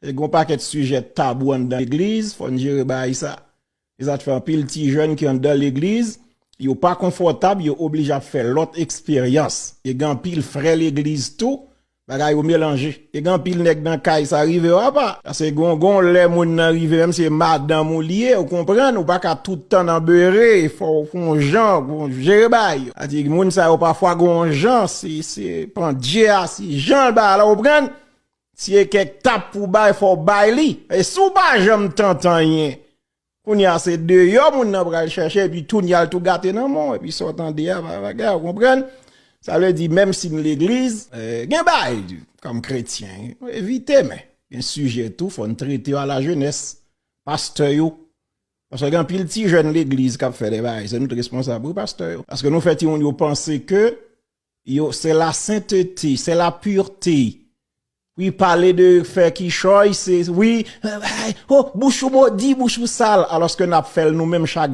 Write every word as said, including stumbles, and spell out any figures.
E gen yon pakèt sijè tabou anndan legliz, fò n jere bagay sa. E sa t fè anpil ti jèn ki anndan legliz, yo pa konfòtab, yo oblije ap fè lòt eksperyans. E gen anpil frè legliz tou, bagay yo melanje. E gen anpil nèg nan kay sa rive yo apa. Paske gon, gon lè moun nan rive, menm si se madanm ou li ye, ou konprann, ou pa ka tout tan nan bere, fò w fè yon jan, pou jere bagay yo. Sa di, moun sa yo pafwa gon jan, se, se pandye a, se jan l ba la, ou konprann? Si e kèk tap pou bay, fò w bay li. E si w pa janm tante anyen, kounye a se deyò moun nan pral chèche, epi tounen al tou gate nan men w, epi sa w tande a, pa bagay, ou konprann? Sa vle di, menm si n legliz, eh, gen bagay, kòm kretyen, evite, men gen sijè tou, fò n trete yo a la jenès, pastè yo. Paske gen anpil ti jèn legliz k ap fè de bagay, se nou t responsab, wi, pastè yo. Paske nou fè timoun yo panse ke yo, c'est la sainteté, c'est la pureté. Wi, pale de fè kichòy, se, wi, oh, bouch ou modi, bouch ou sal, alòske n ap fè l nou menm chak